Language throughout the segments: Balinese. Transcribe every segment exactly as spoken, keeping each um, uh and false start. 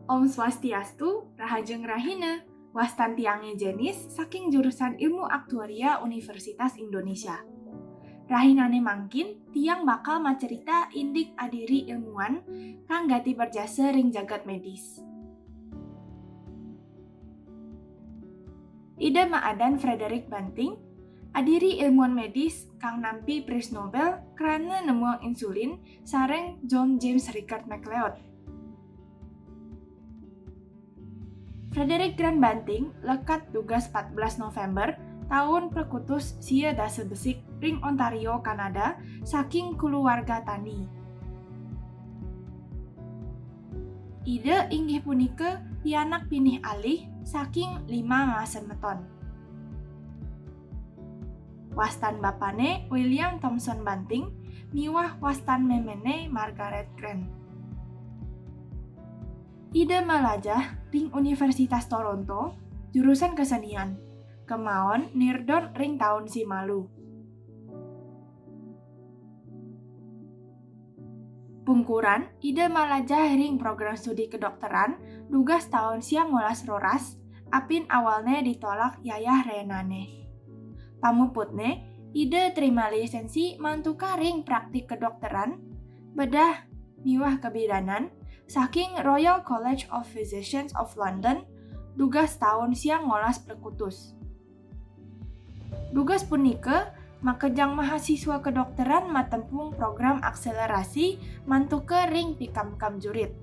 Om Swastiastu, rahajeng rahina. Wastan tiangé Jenis saking jurusan Ilmu Aktuaria Universitas Indonesia. Rahinane mangkin tiang bakal macerita indik adiri ilmuwan kang gati berjasa ring jagat medis. Ida maadan Frederick Banting, adiri ilmuwan medis kang nampi Prize Nobel krana nemuang insulin sareng John James Rickard MacLeod. Frederick Grant Banting lekad dugas empat belas November taun prekutus sia dasa besik ring Ontario, Kanada, saking kuluwarga tani. Ida inggih punika pianak pinih alih saking lima semeton. Wastan bapane William Thomson Banting miwah wastan memene Margaret Grant. Ida malajah ring Universitas Toronto, jurusan kesenian, kemaon nirdon ring taun simalu. Pungkuran, Ida malajah ring program studi kedokteran dugas taun siang welas roras, apin awalne ditolak yayah renane. Pamuputne, Ida trima lisensi mantuka ring praktik kedokteran, bedah miwah kebidanan saking Royal College of Physicians of London, dugas taun siang welas prekutus. Dugas punika makejang mahasiswa kedokteran matempung program akselerasi mantuka ring pikam-kam jurit.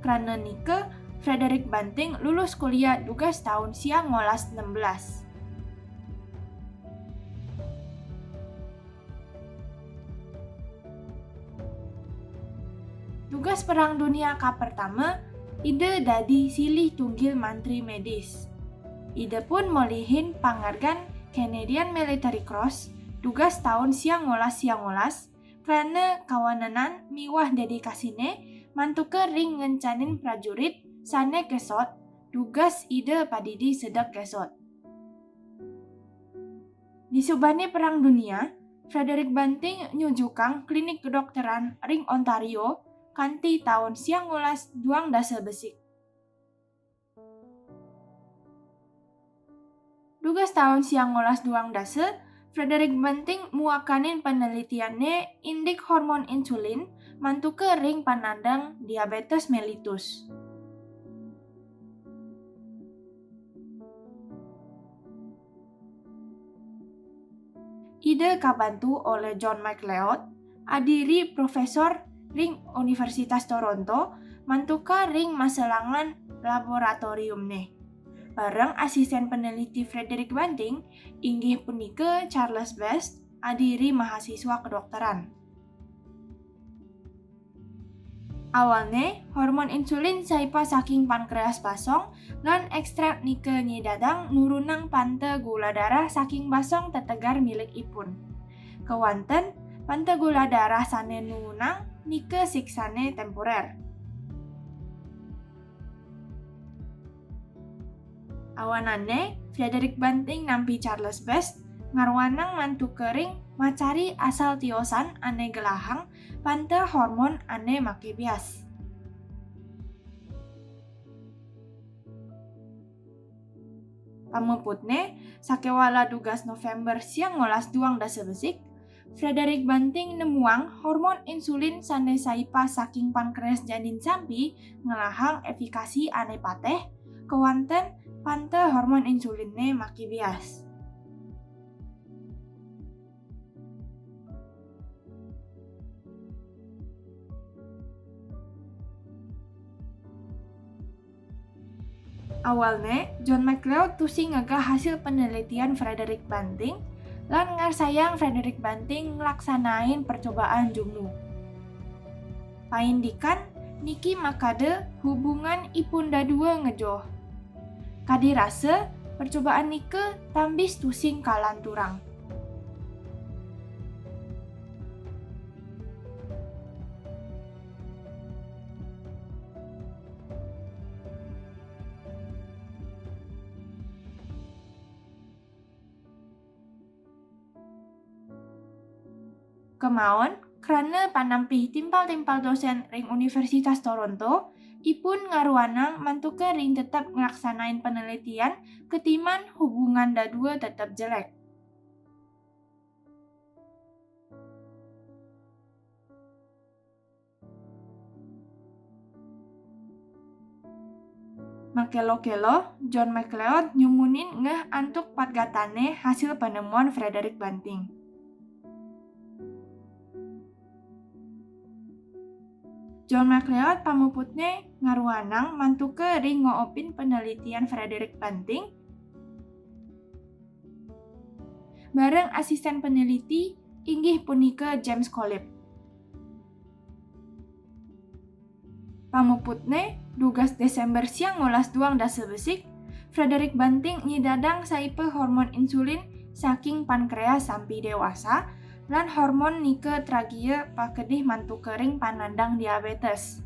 Krana nika, Frederick Banting lulus kuliah dugas taun siang welas enam belas. Dugas Perang Dunia kapertama, Ida dadi silih tunggil mantri medis. Ida pun molihin pangargan Canadian Military Cross dugas taun siang welas siang welas, krana kawanenan miwah dedikasine mantuka ring ngencanin prajurit sane kesot, dugas Ida padidi sedek kesot. Disubane Perang Dunia, Frederick Banting nyujukang klinik kedokteran ring Ontario kanti taun siang welas duang dasa besik. Dugas taun siang welas duang dasa, Frederick Banting muakanin penelitianne indik hormon insulin mantuka ring panandang diabetes mellitus. Ida kabantu olih John MacLeod, adiri profesor ring Universitas Toronto, mantuka ring maselangan laboratoriumne. Bareng asisten peneliti Frederick Banting, inggih punika Charles Best, adiri mahasiswa kedokteran. Awalne, hormon insulin saipa saking pankreas basong lan ekstrak nika nyidadang nurunang panta gula darah saking basong tetegar milik ipun. Kewanten, panta gula darah sane nurunang nika siksane temporer. Awanane, Frederick Banting nampi Charles Best ngarwanang mantuka ring macari asal tiosan ane gelahang panta hormon ane make bias. Pamuputne, sakewala dugas November siang welas duang dasa besik, Frederick Banting nemuang hormon insulin sane saipa saking pankreas janin sampi ngelahang efikasi ane pateh, kewanten panta hormon insulinne make bias. Awalne, John MacLeod tusing ngegeh hasil penelitian Frederick Banting, lan ngarsayang Frederick Banting nglaksanain percobaan jumu. Paindikan niki makada hubungan ipun dadua ngejoh. Kadi rasa, percobaan nika tambis tusing kalanturang. Kemaon, krana panampih timpal-timpal dosen ring Universitas Toronto, Ipun ngaruanang mantuka ring tetep nglaksanain penelitian, ketiman hubungan dadua tetep jelek. Makelo-kelo, John MacLeod nyumunin ngeh antuk patgatané hasil penemuan Frederick Banting. John MacLeod pamuputné ngaruanang mantuka ring ngoopin penelitian Frederick Banting bareng asisten peneliti inggih punika James Collip. Pamuputné, dugas Désémber siang welas duang dasa besik, Frederick Banting nyidadang saipa hormon insulin saking pankreas sampi déwasa, lan hormon nika tragia pakedih mantuka ring panandang diabetes.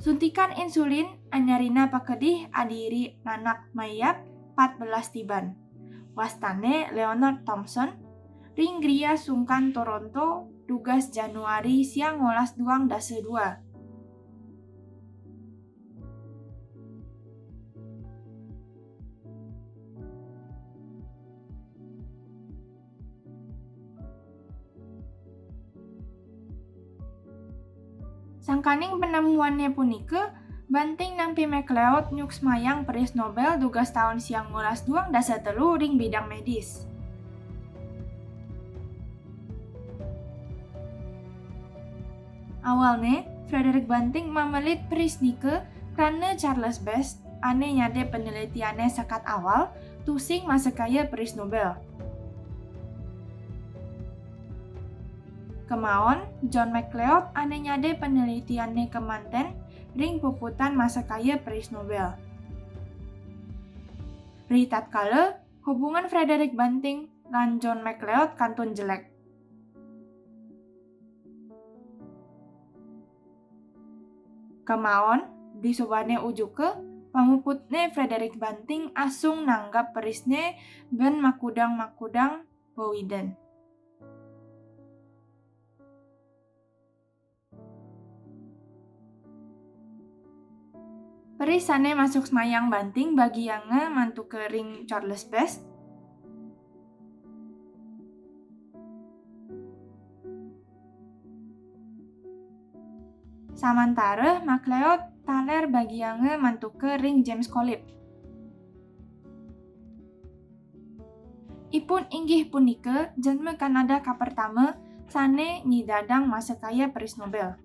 Suntikan insulin anyarina pakedih adiri nanak mayap pat belas tiban. Wastané Leonard Thompson, ring Gria Sungkan Toronto, dugas Januari siang welas duang dasa dua. Sangkaning penemuanné punika, Banting nampi MacLeod nyuksmayang peris Nobel dugas taun siang welas duang dasa telu ring bidang medis. Awalné, Frederick Banting mamelit peris nika krana Charles Best ané nyadé penelitianné sekat awal tusing masakaya peris Nobel. Kemaon, John MacLeod ané nyadé penelitianné kemanten ring puputan masakaya peris Nobel. Ri tatkala, hubungan Frederick Banting lan John MacLeod kantun jelek. Kemaon, disubané ujuka, pamuputné Frederick Banting asung nanggap perisné ban makudang-makudang wewidan. Peris sané masuksmayang Banting bagianga mantuka ring Charles Best. Samantara MacLeod taler bagianga mantuka ring James Collip. Ipun inggih punika janma Kanada kapertama sané nyidadang masakaya peris Nobel.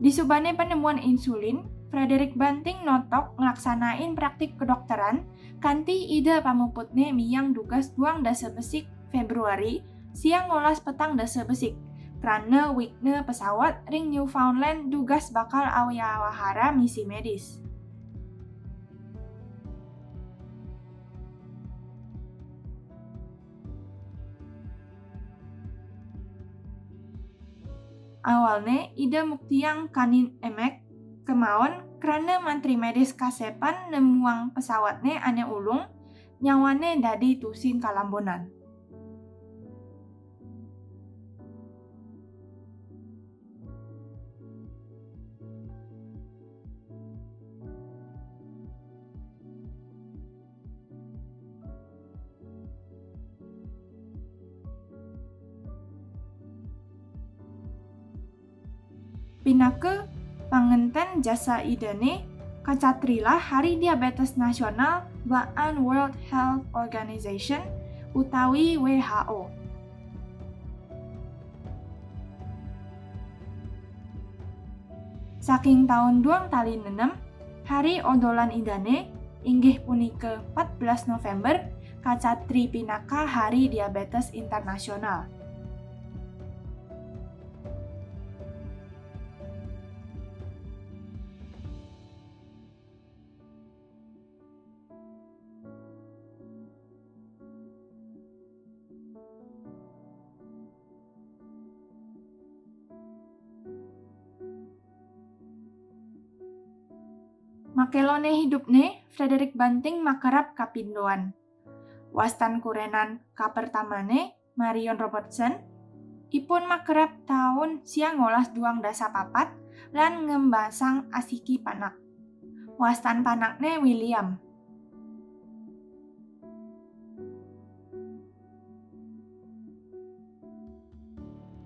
Disubané penemuan insulin, Frederick Banting notok nglaksanain praktik kedokteran kanti ida pamuputné miang dugas duang dasa besik Februari siang welas petang dasa besik, krana wigna pesawat ring Newfoundland dugas bakal awihawara misi medis. Awalné ida muktiang kanin emek, kemaon krana mantri medis kasépan nemuang pesawatné ané ulung, nyawané dadi tusing kalambunan. Pinaka pangentén jasa idané, kacatrilah Hari Diabetes Nasional baan World Health Organization utawi W H O. Saking taun duang tali nenem, hari odolan idané, inggih punika empat belas November, kacatri pinaka Hari Diabetes Internasional. Kelone hidupne, Frederick Banting makerab kapindoan. Wastan kurenan kapertamane, Marion Robertson, ipun makerab taun siang welas duang dasa papat lan ngembasang asiki panak. Wastan panakne William.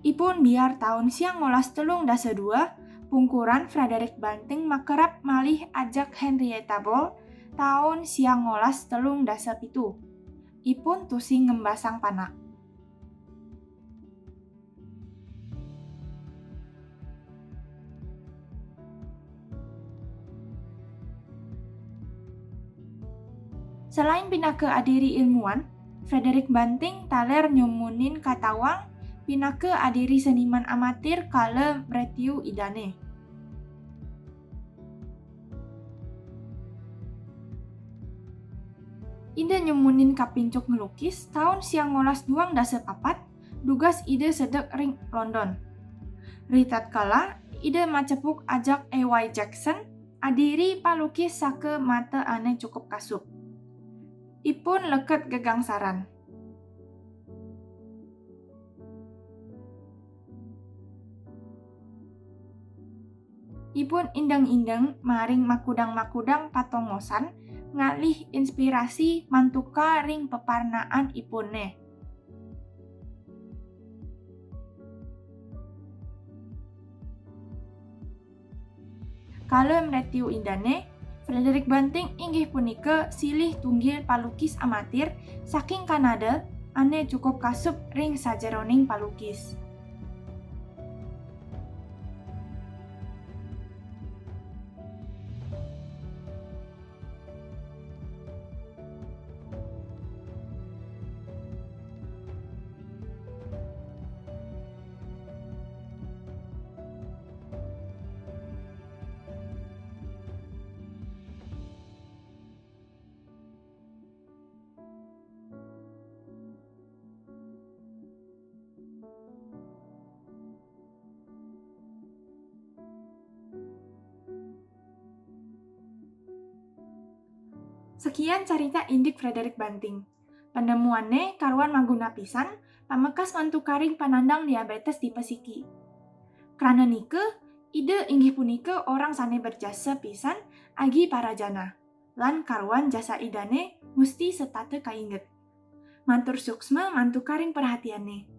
Ipun biar taun siang welas telung dasa dua, pungkuran Frederick Banting makerab malih ajak Henrietta Ball taun siang welas telung dasa pitu. Ipun tusing ngembasang panak. Selain pinaka adiri ilmuwan, Frederick Banting taler nyumunin katawang pinaka adiri seniman amatir kala mretiu idane. Ida nyumunin kapincuk nglukis taun siang welas duang dasa papat, dugas Ida sedek ring London. Ritatkala Ida macepuk ajak A Y Jackson, adiri palukis saka mata ane cukup kasup. Ipun leket gegangsaran. Ipun indeng-indeng maring makudang-makudang patongosan ngalih inspirasi mantuka ring peparnaan ipune. Kala mretiu idane, Frederick Banting inggih punika silih tunggil palukis amatir saking Kanada ane cukup kasup ring sajeroning palukis. Sekian carita indik Frederick Banting. Penemuanne karuan maguna pisan, pamekas mantukaring panandang diabetes tipe siki. Krana nika, Ida inggih punika orang sane berjasa pisan agi para jana, lan karuan jasa Idane musti setata kainget. Matur suksma mantukaring perhatianne.